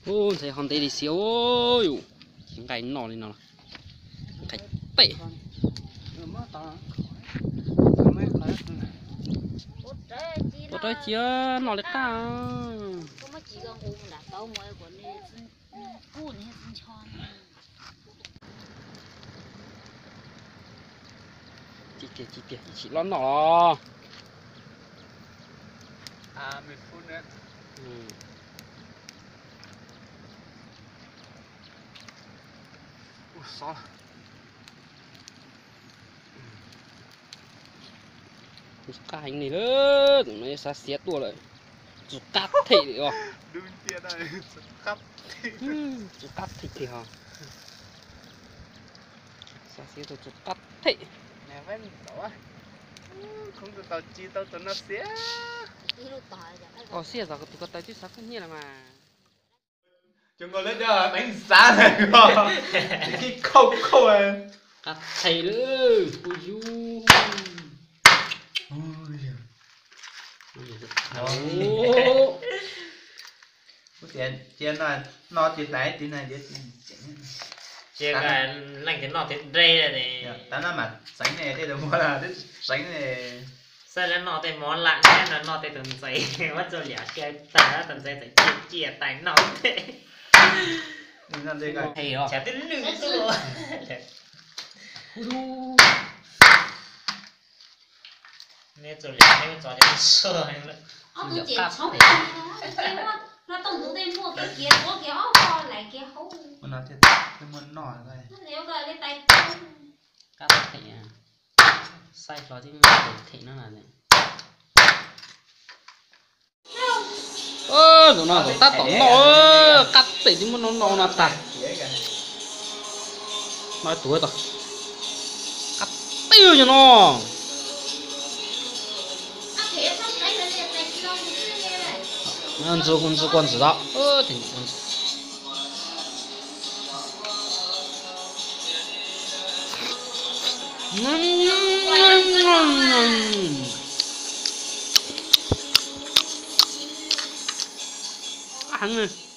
Ntxhais ho ntev li xiab yus, nqaij noj li no, nqaij teb. Ua rau cia noj li qab. Tsis tiag, tsis tiag, tsis loj noj los. Tus qab heev li lawm, tus no xav xiav tuaj lawm. Tus qab them li os. Tus qab them tiag os. Xav xiav tus, tus qab them. Koj xiab zos tus ko taw twb xav kub hnyiab los mas. Cov nkaus lawv cov deev xav ko, khib khauj khauj. Qab them lawm kuj yus. Cia no, noj tis hlais tis na. Cia leej twg noj tis deb ne. Tab no mas txeev ne, tej tus muag twb txeev ne. Xav lawv noj tej mov lam thiab no noj tej tus ntxais, muab txuj liam sia tag tus ntxais txawm ciaj ciaj tais noj tej. Noj tej ko, tshav twb lwj xwb. Neb txuj liam neb txov cov suag heev lawm. Ob tug cem tshoob, no tooj ntxuv tej muaj kiag kiag tuav kiag ob ko lais kiag hauv. Ua no thiaj muaj noj. Qab them, saib hlo tib muaj them no na. Tus no tus tab tom noj, qab them tib muaj noj no no tag. No tus tod, qab tib yog no. Ntxuag, ntxuag kua ntxim tod. Qab heev.